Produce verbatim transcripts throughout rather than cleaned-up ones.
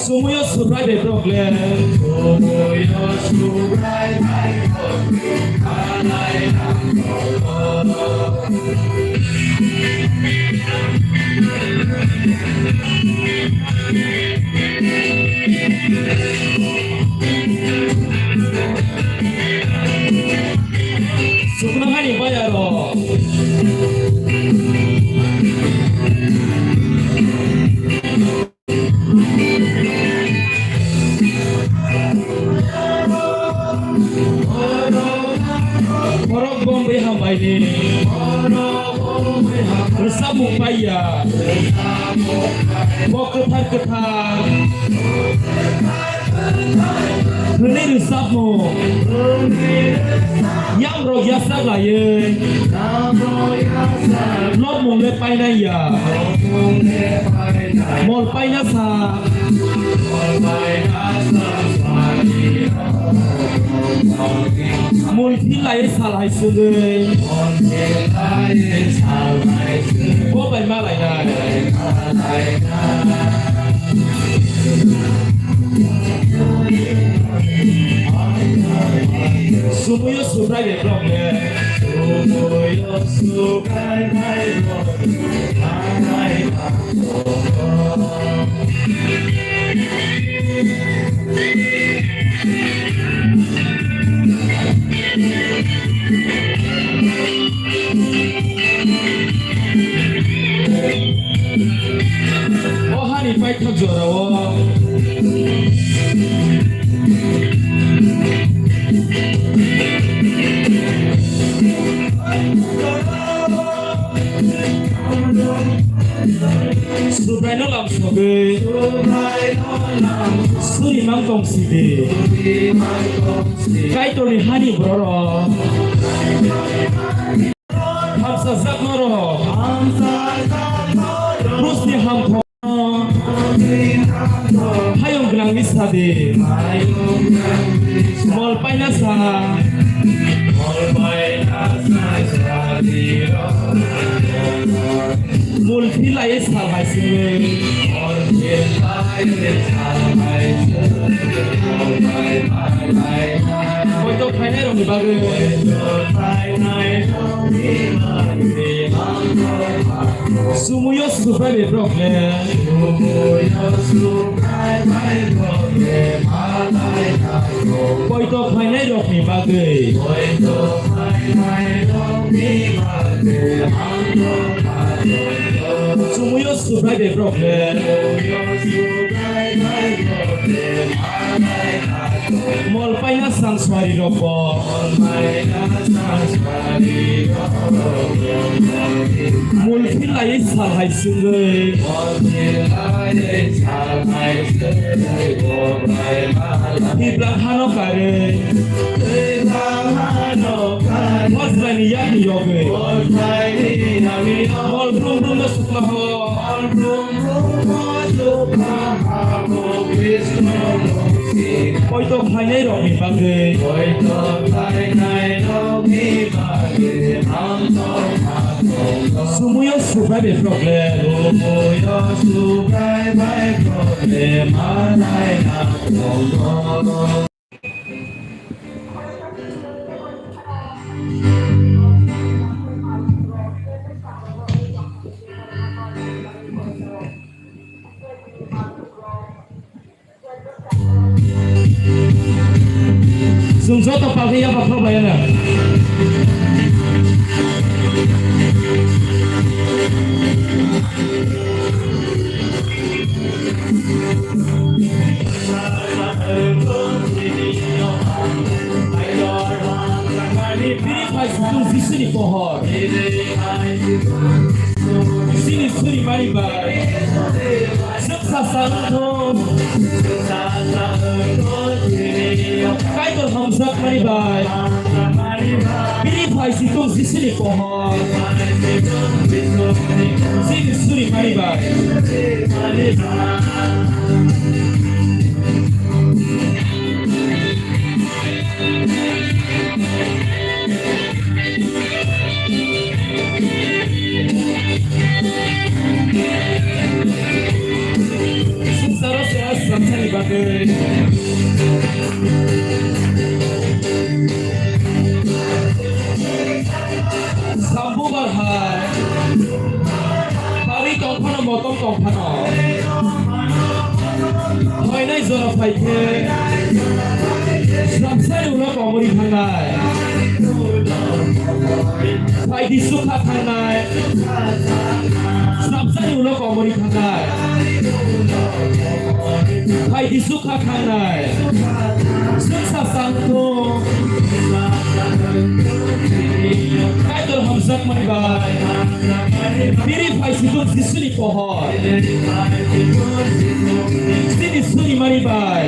Sumoyo Subrai bai problem. Suknahani bayaro. Borok Bombay hambaini. Rwchapmung paiya. Bo kwthar kwthar. Hwnwi rwchapmung. Yamrok yachak laiwi. Lobmung le painai ya. Mol paina sa. Mol thilai sal hai sugwi. Bo bai malainai. Sumoyo Subrai bai problem. Sumoyo Subrai bai problem. O hani paithak jorao. Subraino lam sogwi. Surimang tong sidi. Kaitorni hani bororok. Hamsajak norok. Krusni hamthok. Hayung gwnangni sadi. Mol paina sa. Mol thilai sal hai sini. Koito khainai rokni bagwi. Sumoyo Subrai bai problem. Koito khainai rokni bagwi. Sumoyo Subrai bai problem. Mol paina sang suari rokbo. Mol thilai sal hai sungwi. Tiblang hano kare. Hosbaini yakni yogwi. Mol brum brum no sukla ho. Koito khainai rokni bagwi. Sumoyo Subrai bai problem. Chwng joto palkhe yaphang khorokbai ano. Bini phai situng Jisuni pohor. Jisuni suri mani bai. Suksa sa wngthung. Kaitor hamjak mani bai. Bini phai situng Jisuni pohor. Jisuni suri mani bai. Tamsani bagwi. Sambubar hai. Pari tongphano, motom tongphano. Phainai jora phaikhe. Sramsani ulo komori thangnai. Phaidi sukha thangnai. Sramsani ulo komori thangnai. Phaidi sukha thangnai. Suksa sangthung. Kaitor hamjakmani bai. Biri phaisitung Jisuni pohor. Chini suri mani bai.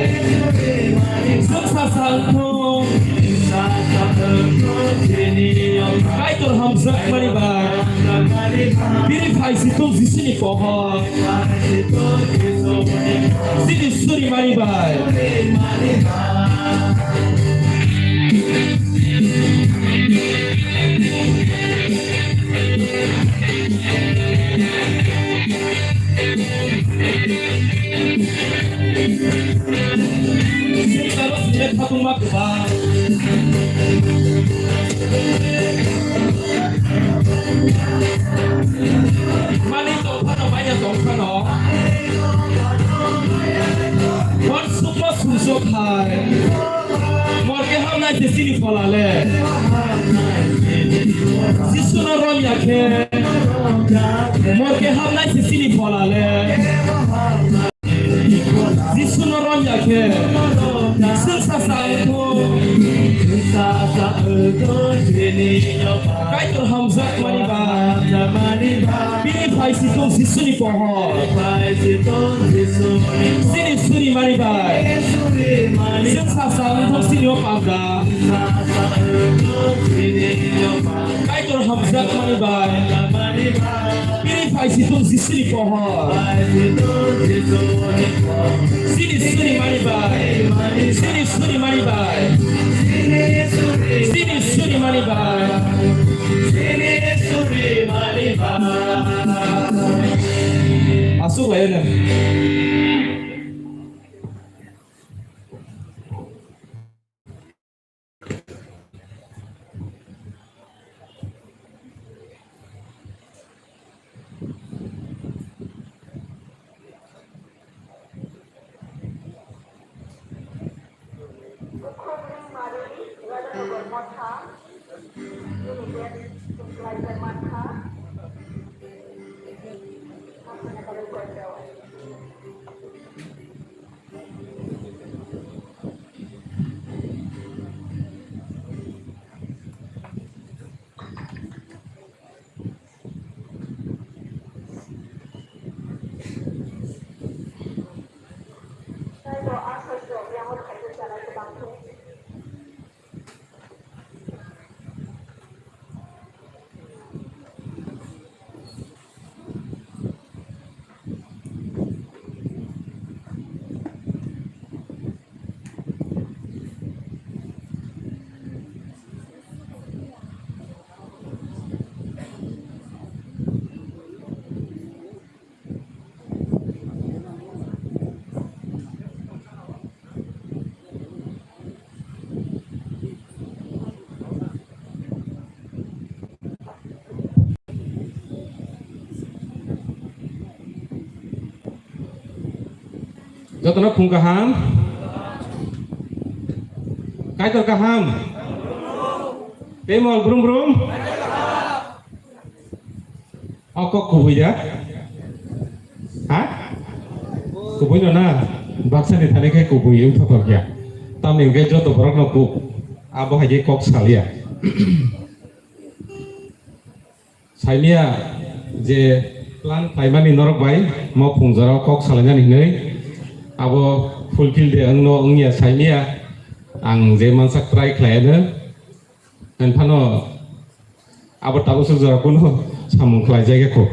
Suksa sangthung. Kaitor hamjakmani bai. Biri phaisitung Jisuni pohor. Chini suri mani bai. Mani tongphano, maya tongphano. Hor sukma sumsok hai. Morke hamnai se sini pholale. Jisuno rom yakhe. Morke hamnai se sini pholale. Jisuno rom yakhe. Suksa sangthung. Kaitor hamjakmani ba. Bini phaisitung Jisuni pohor. Chini suri mani bai. Suksa sangthung chini o panda. Kaitor hamjakmani bai. Bini phaisitung Jisuni pohor. Chini suri mani bai. Chini suri mani bai. Chini suri mani bai. Aswk lai no. Jotono phung kaham. Kaitor kaham. Tei mol brum brum. O kok kubui ya? Ha? Kubui no na? Baksa ni thani khe kubui wngthotok ya. Tamni hwnkhe joto borok no kuk. Abo hai khe kok sal ya. Saimia je plan khlaimani norok bai mo phungjaro kok salainani hinwi abo fulfill de wngno wngya saimia ang je mansak try khlaiano. Hwnphano abo tabuk swk jora kunu samung khlaijak ya kho.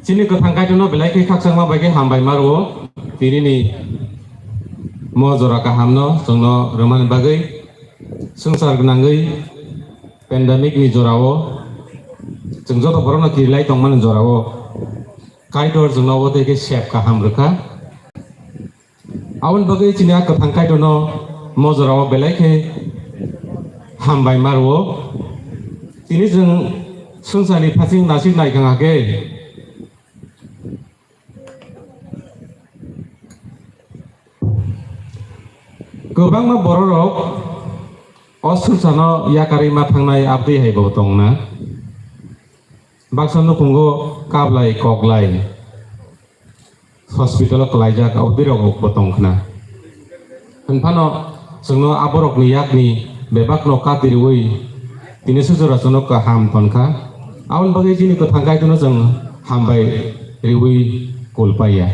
Chini kwthang Kaitorno belai khe khakchangma bai khe hambai ma rwo. Tinini mo jora kahamno chwngno rwmani bagwi swngchar gwnangwi pandemic ni jorao Chwng joto borokno kirilai tongmani jorao Kaitor chwngno obo tei khe sep kaham rwkha. Aboni bagwi chini a kwthang Kaitorno mo jorao belai khe hambai ma rwo. Tini chwng swngcharni phasing nasik naikha hwnkhe, kwbangma bororok o swngcharno yakarwi ma thangnai abtwi hai bo tongna. Baksa nukhungo kablai koklai hospital o kwlaijak abtwi rok bo tongkhna. Hwnphano chwngno aborokni yakni bebakno kati rwui tini sujura chwngno kaham tonkha. Aboni bagwi chini kwthang Kaitorno chwng hambai rwui kulpaiya.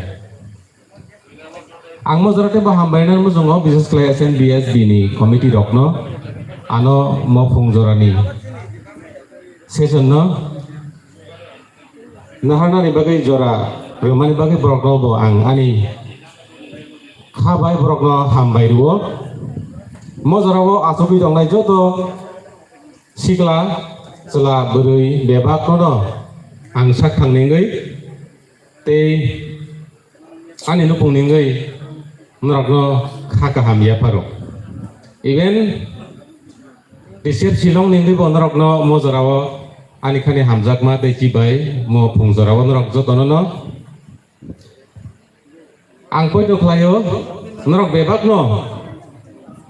Ang mo jora teibo hambai nani muchungo, bises khlai S N B S B ni committee rokno, ano mo phung jorani session no naharnani bagwi jora rwmani bagwi borokno bo ang ani kha bai borokno hambai rwo. Mo jorao achugwi tongnai joto sikla, chwla, bwrwi bebakno ang sak thangni wngwi tei ani nukhungni wngwi norokno kha kaham yapharo. Even T C F Shillong ni wngwi bo norokno mo jorao ani khani hamjakma tei chibai mo phung jorao norok jotono no ang poito khlaio, norok bebakno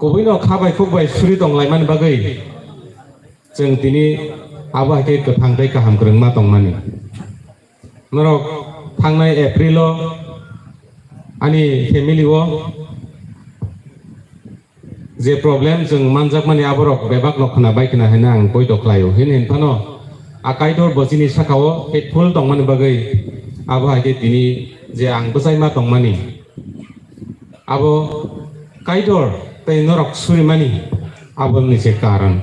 kubuino kha bai khuk bai suri tonglaimani bagwi chwng tini abo hai khe kwthang tei kaham kwrwngma tongmani. Norok thangnai April o ani family o je problem chwng manjakmani aborok bebak no khwna bai khwna hwnwi ang poito khlaio. Hini hinphano a Kaitor bo chini sakao faithful tongmani bagwi abo hai khe tini je ang bwchaima tongmani abo Kaitor tei norok surimani aboni se karon.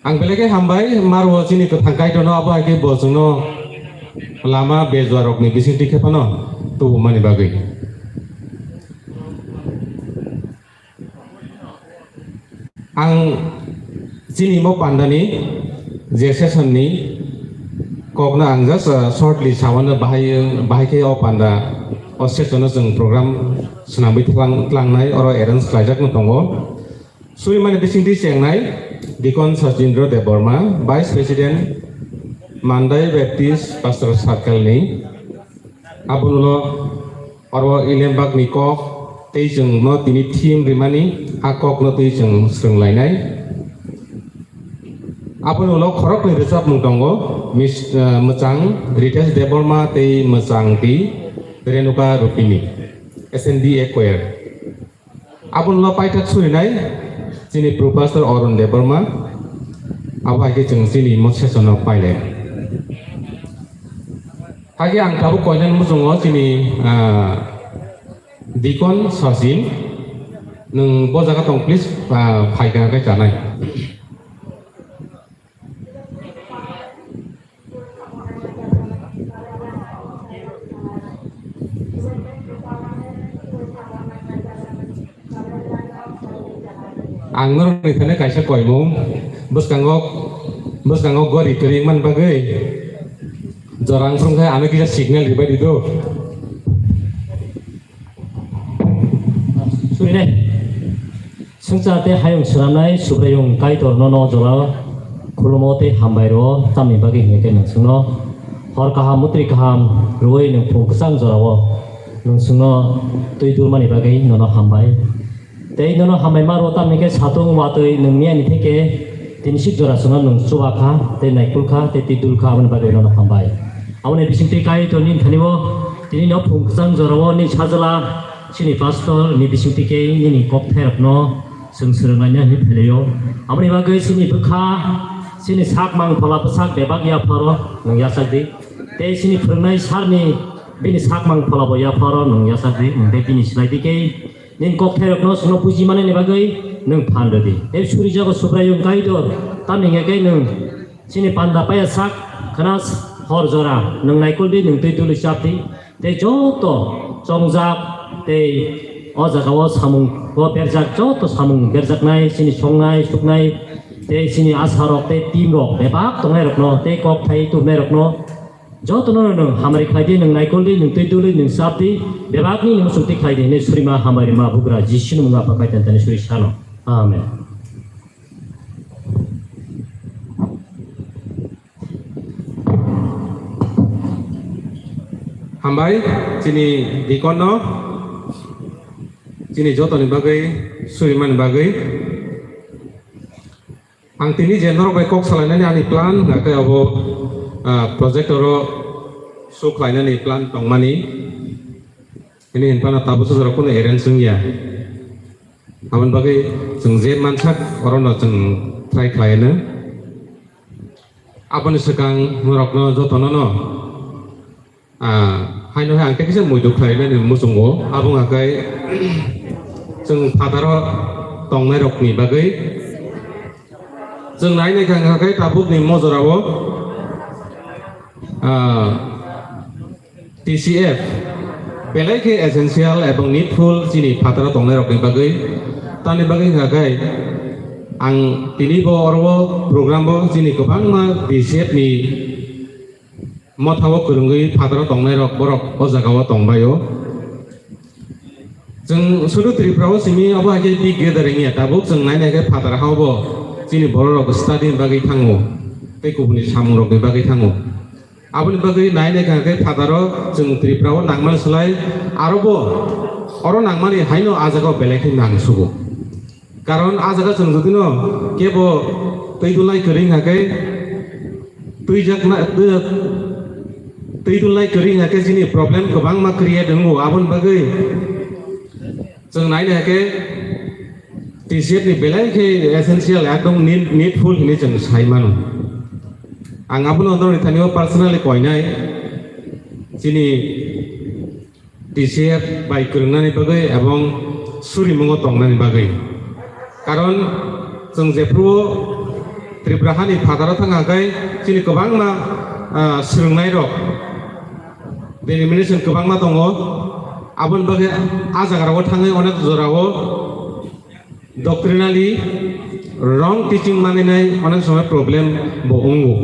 Ang belai khe hambai, Marwo chini kwthang Kaitorno, abo hai khe bo chwngno lama bejua rokni bisingtwi khe phano tubumani bagwi. Ang chini mo pandani je session ni kokno ang just, uh, shortly sawano, bahai, bahai khe o panda o session o chwng program swnamwi tlang-, tlangnai, oro arrange khlaijak no tongo. Surimani bisingtwi chengnai Deacon Sachindra Debbarma, Vice President, Mandai Baptist Pastor Circle ni. Aboni ulo oro Ilembak ni kok tei chwng no tini theme rimani, a kok no twi chwng swrwnglainai. Aboni ulo khoroknwi rwchapmung tongo, Mis-, eh, Mwchang Ritesh Debbarma tei Mwchang T Renuka Rupini, S N D A Choir. Aboni ulo paithak surinai chini Pro Pastor Arun Debbarma, abo hai khe chwng chini mo session o pailai. Hakhe ang tabuk koinani muchungo chini, ah, Deacon Sachin, nwng bo jaga tong, please, ah, phai kana khe chanai. Ang norokni thani kaisa koimung, bwskango, bwskango gori kwrwi wngmani bagwi jorang phwrwng khe ano kisa signal ribai di do. Surinai. Swngchar tei hayung swnamnai Subraiyung Kaitor nono jora khulumo tei hambai rwo, tamni bagwi hingkhe nwng chwngno hor kaham, mwtwi kaham rwui nwng phung kwchang jorao nwng chwngno twi dulmani bagwi nono hambai. Tei nono hambai ma rwo, tamni khe satung watwi nwng miyani theke tini sik jora chwngno nwng chuba kha, tei naikul kha, tei twi dul kha, aboni bagwi nono hambai. Aboni bisingtwi Kaitor nini thani-o tini no phung kwchang jorao ni sajla chini pastor ni bisingtwi khe nini kokthairokno chwng swrwnglaina hwnwi phailaio. Aboni bagwi chini bwkha, chini sak mang phola bwsak bebak yapharo nwng yachak di. Tei chini phwrwngnai sarni bini sak mang phola bo yapharo nwng yachak di. Nwng tei bini slai di khe nini kokthairokno chwngno buji manani bagwi nwng phan rw di. Tei surijago Subraiyung Kaitor, tamni hwnkhe nwng chini panda paya sak khna hor jora nwng naikol di, nwng twi duli chap di. Tei joto chongjak tei o jagao samung o berjak, joto samung berjaknai, chini songnai, suknai, tei chini asarok tei team rok bebak tongnai rokno tei kok thai tubunai rokno jotono nwng hamari khlai di, nwng naikol di, nwng twi duli, nwng sap di, bebakni nwng muchung twi khlai di, hinwi surima hamari ma bugra Jisu ni mungwi apha kaitan tani suri sano. Amen. Hambai, chini deacon no, chini jotoni bagwi, surimani bagwi. Ang tini je norok bai kok salainani ani plan, hwnkhe abo, ah, project oro show khlainani plan tongmani. Ini hinphano tabuk sojora kunu arrange wngya. Aboni bagwi chwng je mansak orono chwng try khlaino. Aboni swkang norokno jotono no, ah, haino hai ang tei kisa muitu khlainani muchungo. Abo wngkha khe chwng phataro tongnairokni bagwi chwng nai naikha wngkha khe tabukni mojorao, ah, T C F belai khe essential ebong needful chini phataro tongnairokni bagwi. Tamni bagwi wngkha khe ang tini bo oro o program o chini kwbangma T C F ni mothao kwrwngwi phataro tongnairok borok o jagao tongbaio. Chwng sudu Tripura o simi abo hai khe big gathering ya, tabuk chwng nai nai khe phataro ha bo chini bororok study ni bagwi thango tei kubuni samungrokni bagwi thango. Aboni bagwi nai nai kha khe phataro chwng Tripura o nangmani slai aro bo oro nangmani haino a jagao belai khe nangsugo. Karon a jaga chwng jodi no kebo twi dulnai kwrwi hwnkha khe twijak na, twi, twi dulnai kwrwi hwnkha khe chini problem kwbangma create wngo. Aboni bagwi chwng nai nai khe T C F ni belai khe essential, ekdom need, needful hinwi chwng sai mano. Ang abono norokni thani o personally koinai chini T C F bai kwrwngnani bagwi ebong surimungo tongnani bagwi. Karon chwng jephru Tripura hani phataro thang hwnkhe chini kwbangma, ah, swrwngnairok denomination kwbangma tongo. Aboni bagwi a jagarao thangwi onek jorao doctrinally wrong teaching manwi nai onek somoi problem bo wngo.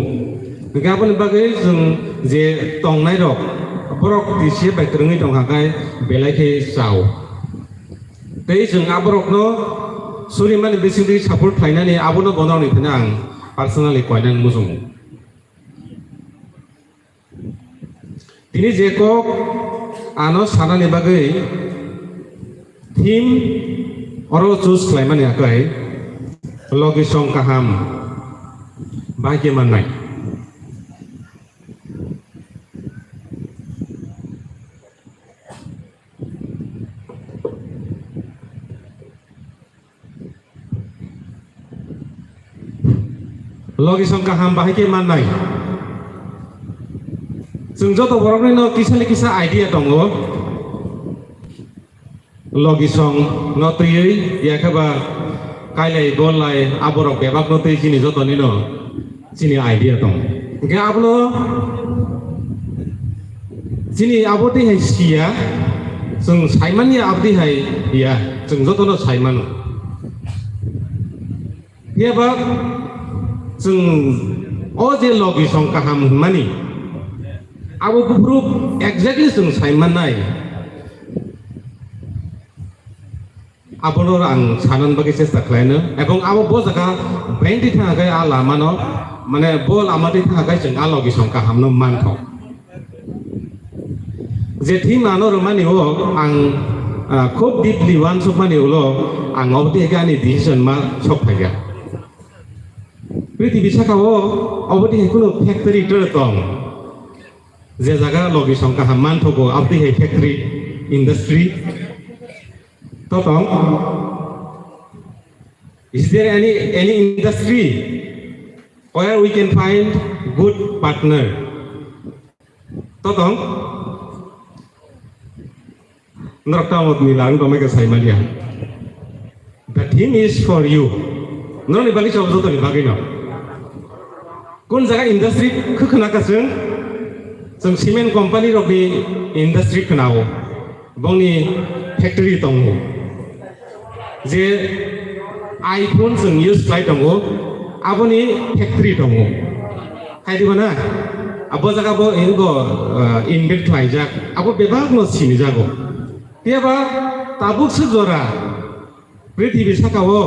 Hwnkhe aboni bagwi chwng je tongnai rok borok T C F bai kwrwngwi tongkha khe belai khe chao. Tei chwng aborokno surimani bisingtwi support khlainani abono bono ni thani ang personally koinani muchungo. Tini je kok ano sanani bagwi theme oro choose khlaimani akai logi song kaham bahai khe mannai. Logi song kaham bahai khe mannai. Chwng joto borokni no kisa le kisa idea tongo. Logi song no twiwi, yakhe ba kailai bolai aborok bebak no twi chini jotoni no chini idea tong. Hingke abono chini abo twi hai siya, chwng saimanya abo twi hai ya, chwng jotono saimano. Phiya ba chwng o je logi song kaham hwnmani, abo buphuru exactly chwng saimannai. Abono ang sanan bagwi chesta khlaino, ebong abo bo jaga beng twi thangkhe a lamano, mane bo lama twi thangkhe chwng a logi song kahamno manthok. Je theme ano rwmani o ang, ah, khub deeply uansukmani ulo ang obo twi ani decision ma sok phaikha. Prithibi saka o obo twi kunu factory tong. Je jaga logi song kaham manthogo, abdi hai factory, industry. Totong, is there any, any industry where we can find good partner? Totong, norok tamo ni lang tongmai ka sai manya. The theme is for you. Norok ni bagwi chok joto ni bagwi no. Kun jaga industry khwkhwna ka chwng? Chwng cement company rokni industry khwnao. Bongni factory tongo. Je iPhone chwng use khlai tongo, Aboni factory tongo. Hai diba na? Abo jaga bo ingo, ah, invent khlaijak. Abo bebak no sinijago. Phiya ba tabuk se jora prithibi saka o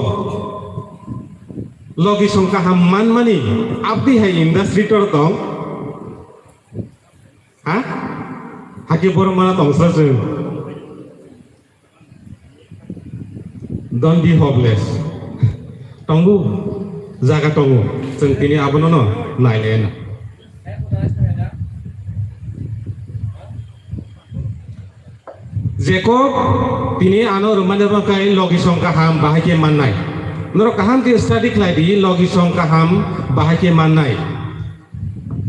logi song kaham manmani abdi hai industry tor tong. Ha? Hake borok mana tongsa chwng. Don't be hopeless. Tongo, jaga tongo. Chwng tini abono no nailaiano. Jacob tini ano rwmani rwkha logi song kaham bahai khe mannai. Norok kaham khe study khlai di, logi song kaham bahai khe mannai.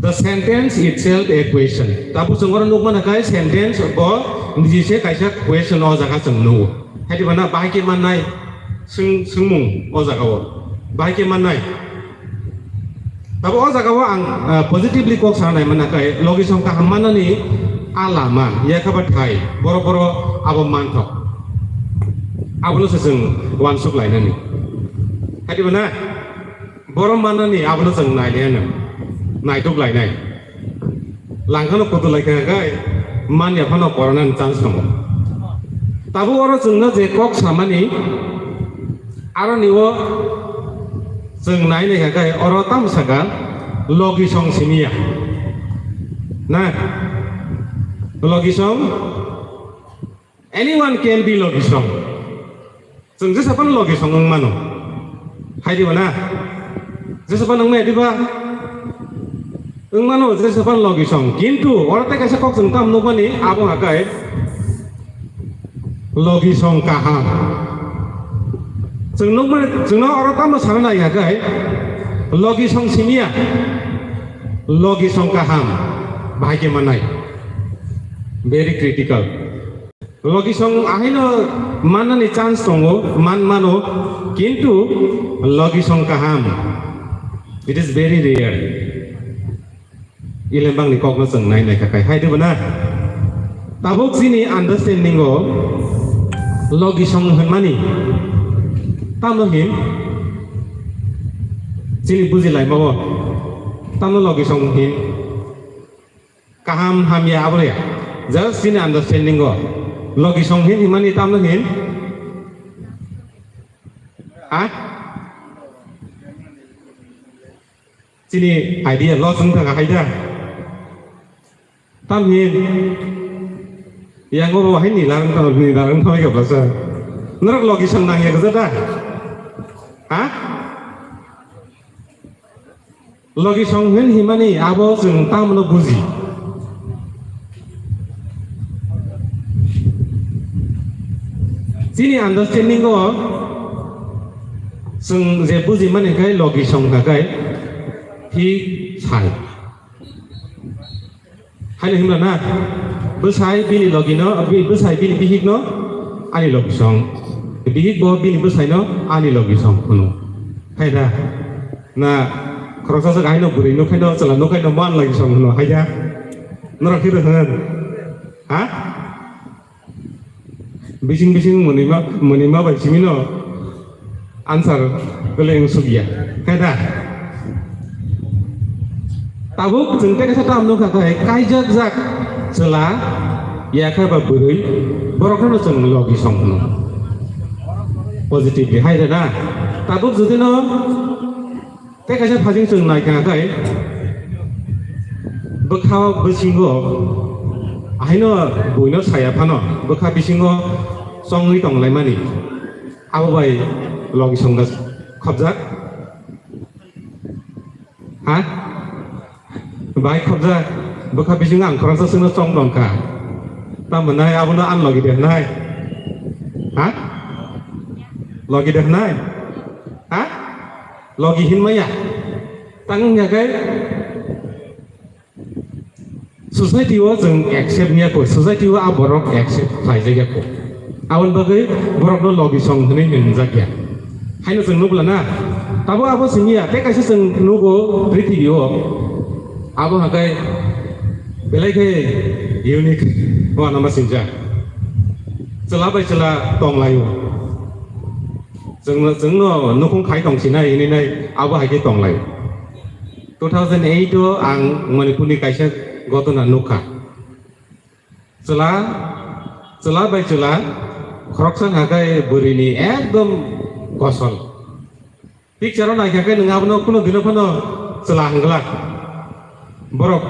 The sentence itself a question. Tabuk chwng oro nukmana khe sentence bo niji se kaisa question o jaga chwng nugo. Hai diba na bahai khe mannai swng-, swngmung o jaga o. Bahai khe mannai. Tabuk o jaga o ang, ah, positively kok sana nai mana khe logi song kaham manani a lama yakha ba thai borok borok abo manthok. Abono se chwng uansuk lainani. Hai diba na? Borok manani abono chwng nailaiano, naituk lainai. Langkhano kutu laikha khe, manya phano koronani chance tongo. Tabuk oro chwngno je kok samani, aroni o chwng nai naikha khe, oro tamo saka, logi song simiya. Na? Logi song? Anyone can be logi song. Chwng jesa phano logi song wng mano. Hai diba na? Jesa phano wng maya diba? Wng mano jesa phano logi song. Kintu oro tei kaisa kok chwng tamo nukmani abo hakai logi song kaham. Chwng nukmani, chwngno oro tamo sana nai hakai logi song simiya. Logi song kaham. Bahai khe mannai. Very critical. Logisong ahaino mannani chance tongo, man mano, kintu logisong kaham, it is very rare. Ilembangni kokno chwng nai nai kha kai, hai dibo na? Tabuk chini understanding o logisong hwnmani tamo hin? Chini bujilaima o tamo logisong hin? Kaham hamya abo ya. Just chini understanding o. Logisong hin himani tamno hin? Ha? Chini idea loss wng thang hai da. Tam hin? Yang o hai ni larang thang ni larang thang ka basa. Norok logisong nang ya da. Ha? Logisong hin himani abo chwng tamno buji. Chini understanding o chwng je buji mani khai logisong kha khai hi sai. Haino himla na, bwsai bini logino, bi-, bwsai bini bihikno ani logisong. Bihik bo bini bwsaino ani logisong hwno. Hai da, na khoroksa swk haino bwrwi nukhaino chwla nukhaino man logisong hwno, hai da? Norok khe hwn? Ha? Bising bising mwnwima, mwnwima bai simino answer kwlwi wng sukya. Khe da? Tabuk chwng tei kaisa tam nukha khai, kaijak jak chwla, yakha ba bwrwi, borokno chwng logisong hwno. Positively hai da na? Tabuk jodi no Tei kaisa phajing chwng naikha khai, bwkha bisingo, ahaino buino saya phano, bwkha bisingo chongwi tonglaimani, abo bai logisong da khobjak? Ha? Bai khobjak, bwkha bisingo ang khoroksa chwngno chong tongkha. Tamo nai abono ang logi de hnai? Ha? Logi de hnai? Ha? Logi hinmaya. Tang wngya khe society o chwng accept niya kho, society o a borok accept khlaijak ya kho. Aboni bagwi borokno logisong hwnwi hwnjak ya. Haino chwng nukla na? Tabo abo simiya, tei kaisa chwng nugo prithibi o. Abo hakai belai khe unique wanama sinjak. Chwla bai chwla tonglaio. chwngno, chwngno nukhung khai tong sinai hinwi nai abo hai khe tonglai. Two thousand eight o ang Manipurni kaisa gotona nukha. Chwla, chwla bai chwla, khoroksa hwnkha khe bwrwini ekdom kosol. Picture o naikha khe nwng abono kuno dino phano chwla hwngwlak. Borok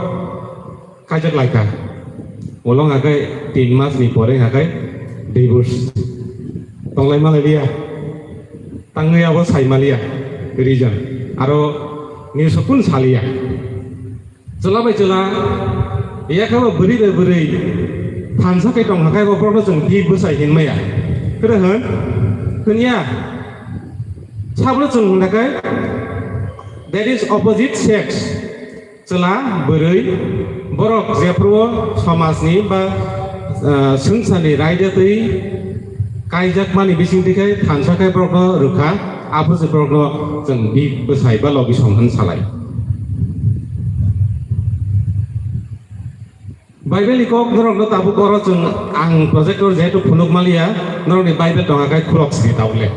kaichak laikha. Ulo hwnkha khe tin mas ni pore hwnkha khe divorce. Tonglai malai liya. Tangwi abo sai maliya reason. Aro news o kun saliya. Chwla bai chwla, yakhama bwrwi bai bwrwi thansa khe tong kha khe bo borokno chwng bik bwsai hin maya. Kwrwi hwn? Hwn ya. Sabno chwng hwn khe, that is opposite sex. Chwla, bwrwi, borok jephru o somajni ba, ah, swngcharni raida twi kaijakmani bisingtwi khe thansa khe borokno rwkha, aphuru se borokno chwng bik bwsai ba logi song hwn salai. Bible ni kok norokno tabuk oro chwng ang projector jehetu phunuk maliya, norokni Bible tongkha khe khulok sidi tabuk le.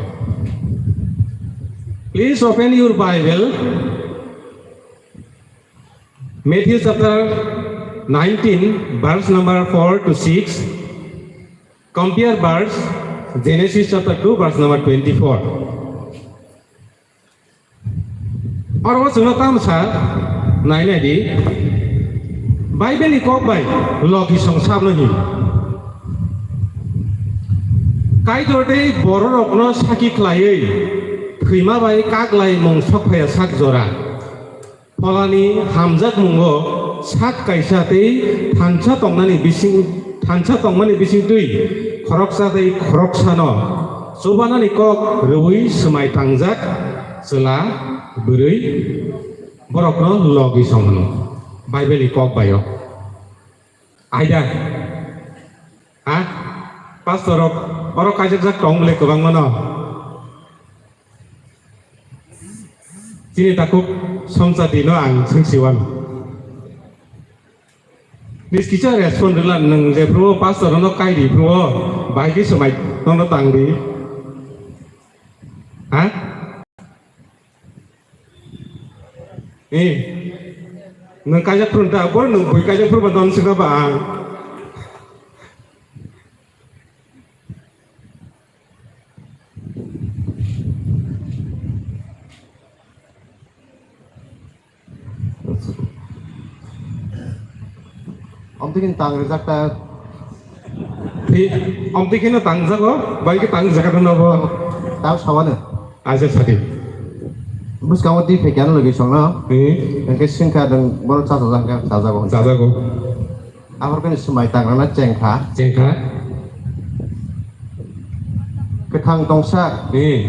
Please open your Bible. Matthew chapter nineteen, verse number four to six. Compare verse, Genesis chapter two, verse number twenty-four. Oro chwngno tamo sa nai nai di. Bible ni kok bai logi song sabno hin. Kaitor tei bororokno saki khlaiwi thwima bai kaklai mung sok phaiya sak jora. Pholani hamjakmungo sak kaisa tei thansa tongnani bising, thansa tongmani bisingtwi khoroksa tei khoroksano chubanani kok rwui swmai tangjak chwla bwrwi borokno logi song hwno. Bible ni kok bai o. Aida. Ha? Pastor rok oro kaijakjak tong bole kwbangma no. Chini takhuk Somchati no ang swngsiwan. Nis kisa respond rwla nwng je phuru pastor no kai di phuru bahai khe swmai nono tang di. Ha? Eh, nwng kaijak phuru ta, bor nwng bui kaijak phuru ba don sika ba ang. Omtwi khe tang rijak ta. Thi-, omtwi kheno tangjago, bai khe tangjaga no bo. Tao sawano. Aja sadi. Bwskango twi phaikha logi songno. Hmm. Hwnkhe swngkha nwng bono chachajak hwnkhe chajago hwnwi. Chajago. Ahorkhe swmai tangrana chengkha. Chengkha. Kwthang tongsa. Hmm.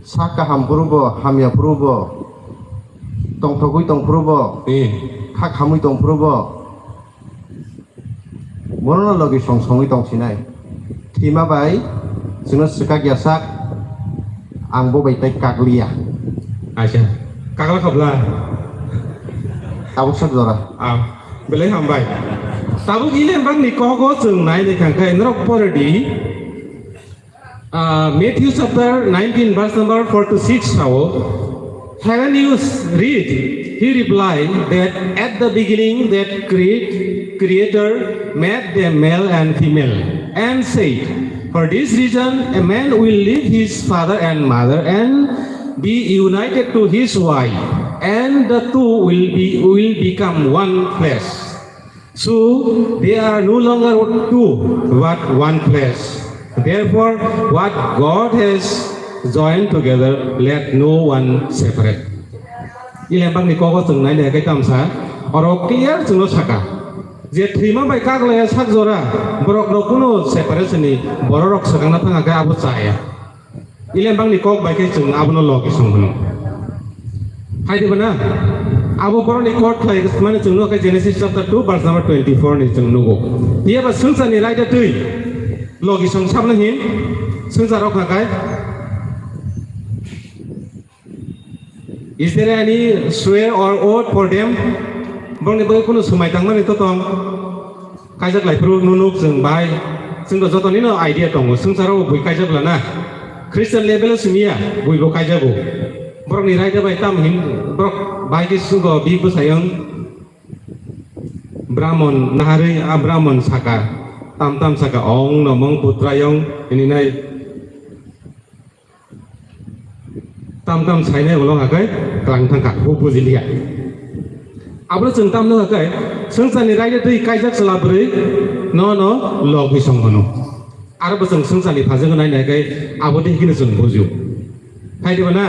Sak kaham phuru bo, hamya phuru bo. Tongthogwi tong phuru bo. Hmm. Kha khamwi tong phuru bo. Bono logi song songwi tong sinai. Thwima bai chwngno swkak ya sak, ang bo bai tai kak liya. Acha, kakla khobla. Tabuk sak jora. Ah, belai hambai. Tabuk Ilembak ni kogo chwng nai nai khang khe norok pore di. Uh, Matthew chapter nineteen, verse number four to six sao, Heaven you read, he replied that at the beginning that create, Creator made them male and female and said, "For this reason a man will leave his father and mother and be united to his wife, and the two will be, will become one flesh." So they are no longer two, but one flesh. Therefore, what God has joined together, let no one separate. Ilembak ni kogo chwng nai le kai tamsa, oro clear chwngno saka. Je thwima bai kaglaya sak jora, borok no kuno separation ni bororok swkangna thanga khe abo chaya. Ilembak ni kok bai khe chwng abono logi song hwno. Hai de bana? Abo borok ni court khlai mane chwng nukha Genesis chapter two verse number twenty-four ni chwng nugo. Phiya ba swngchar ni raida twi logi song sabna hin swngchar rok kha kai. Is there any swear or oath for them? Borok ni bai kuno swmai tangmani to tong. Kaijak lai phuru nunuk chwng bai. Chwng to joto nino idea tongo. Swngcharo bui kaijak lana. Christian level o simiya, buibo kaijago. Borokni raida bai tam hin, borok bai khe sugo bi bwsayung. Brahmon naharwi a Brahmon saka, tam tam saka, "Ong nomong putrayong," hininai tam tam sainai ulo hakai klang thangkha, bo bujiliya. Abro chwng tamno hakai, swngcharni raida twi kaijak chwla bwrwi no no logisong hwno. Aro bo chwng swngcharni phajwngno nainai hakai abo tei hikino chwng bujio. Hai diba na?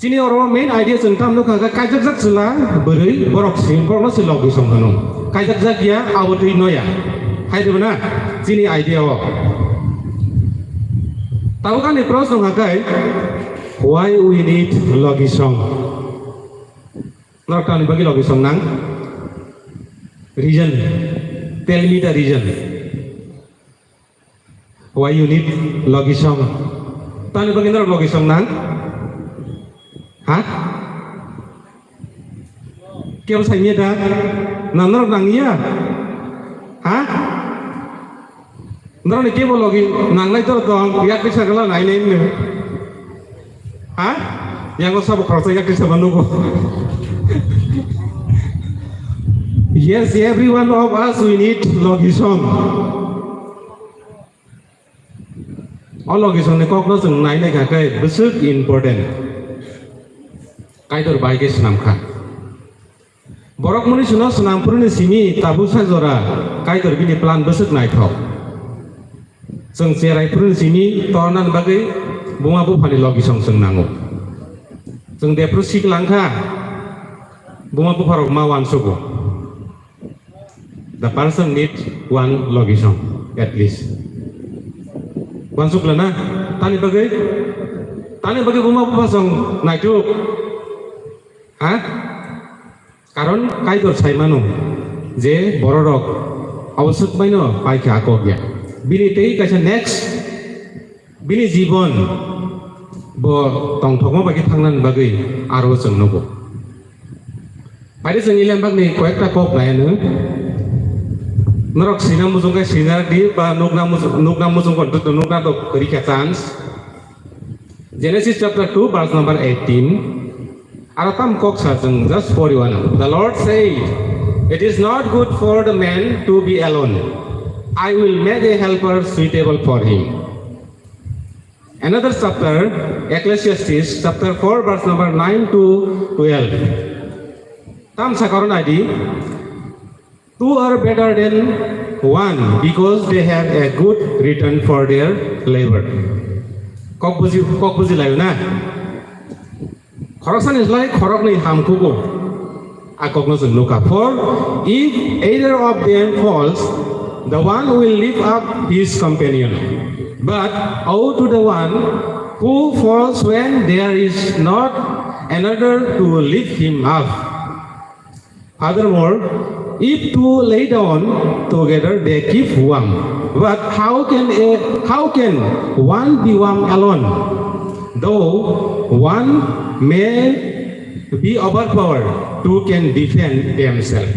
Chini oro main idea chwng tam nukha khe kaijakjak chwla bwrwi borok si, borokno se logisong hwno. Kaijakjak ya, abo twi noya. Hai diba na? Chini idea o. Tabuk ani proshno hwnkha khe, why we need logisong? Norok tamni bagwi logisong nang? Reason. Tell me the reason. Why you need logisong? Tamni bagwi norok logisong nang? Ha? Kebo saimya da? Na norok nangya? Ha? Norokni kebo logi nanglai toro tong, yak kisa gala nai nai nw. Ha? Yango sabo khoroksa yak kisa manugo. Yes, every one of us we need logisong. O logisongni kokno chwng nai nai kha khe bwswk important. Kaitor bai khe swnam kha. Borok mwnwi chwngno swnam phuruni simi tabuk sak jora Kaitor bini plan bwswk naithok. Chwng cherai phuruni simi tornani bagwi buma buphani logisong chwng nango. Chwng de phuru sik lang kha, buma bupharok ma uansugo. The person needs one logisong at least. Uansuk lana, tani bagwi, tani bagwi buma bupha song naituk. Ha? Karon Kaitor sai mano je bororok abo swk baino pai kha kok ya. Bini tei kaisa next, bini jibon bo tongthokma bai khe thangnani bagwi aro chwng nugo. Phai de chwng Iliam bagni koyekta kok nai ano. Norok sina muchung khe sina di ba nukna muchung, nukna muchung khe nukna to kwrwi kha chance. Genesis chapter two, verse number eighteen. Aro tam kok sa chwng just pori uanw. The Lord said, "It is not good for the man to be alone. I will make a helper suitable for him." Another chapter, Ecclesiastes chapter four, verse number nine to twelve. Tam sa karon adi. Two are better than one because they have a good return for their labor. Kok buji, kok buji layo na? Khoroksani slai khoroknwi hamkhugo. A kokno chwng nukha. For if either of them falls, the one will lift up his companion. But woe to the one who falls when there is not another to lift him up. Furthermore, if two lay down together, they keep warm. But how can a, how can one be warm alone? Though one may be overpowered, two can defend themselves.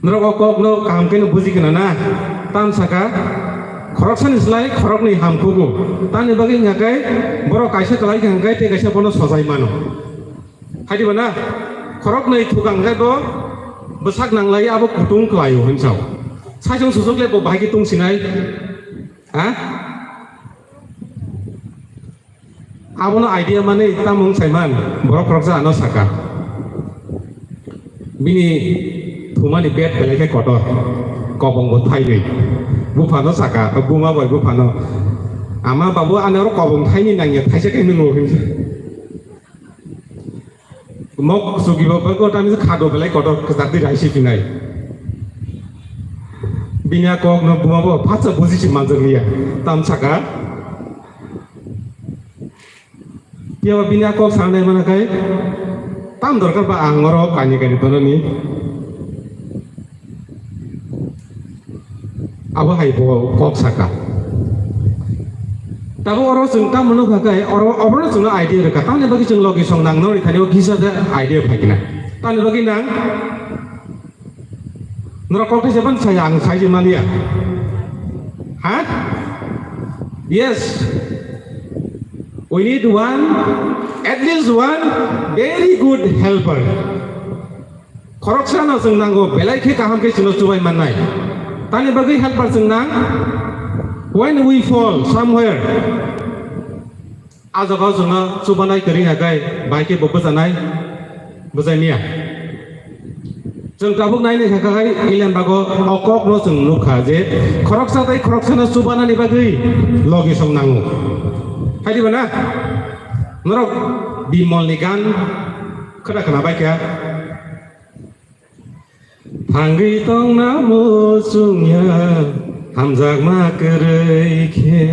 Norok o kokno kaham khe no buji khna na? Tam saka, khoroksani slai khoroknwi hamkhugo. Tamni bagwi hwnkha khe borok kaisa kwlai kha hwnkhe tei kaisa bono sojai mano. Hai diba na? Khoroknwi thukang khe bo bwsak nanglai abo kutung kwlaio hinwi sao. Saichung suchuk le bo bahai khe tungsinai. Ha? Abono idea manwi tamo wng saiman, borok khoroksa ano saka. Bini thumani bed belai khe kotor, kobong bo thainwi. Buphano saka, buma bai buphano. Ama babu ani oro kobong thainwi nangya, thaisa khe nwngo hinwi. Nok sugibo bagwi tamisa khado belai kotor kwchak twi raisi phinai. Bini a kokno buma bo phatsa buji si manjak liya. Tam saka. Phiya ba bini a kok sanai mana khai tam dorkar ba ang oro kani kani tonani. Abo hai bo kok saka. Tabo oro chwng tamo nukha khe oro, oborno chwngno idea rwkha. Tamni bagwi chwng logi song nang nori thani o kisa de idea phai kina. Tamni bagwi nang norok kok thaisa ban saya ang sai je maliya. Ha? Yes, we need one, at least one very good helper. Khoroksa no chwng nango, belai khe kaham khe chwngno chubai mannai. Tani bagwi helper chwng nang. When we fall somewhere, a jaga o chwngno chubanai kwrwi hakai, bai khe bo bwchanai, bwchai miya. Chwng tabuk nainai kha khai, ilen bago o kok no chwng nukha je khoroksa tei khoroksa no chubanani bagwi logi song nango. Hai di ba na? Norok Bimol ni gan khwna khwna bai kha. Thangwi tongna muchungya hamjakma kwrwi khe.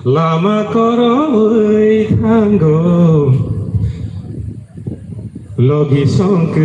Lama korowi thango logi song kwrwi.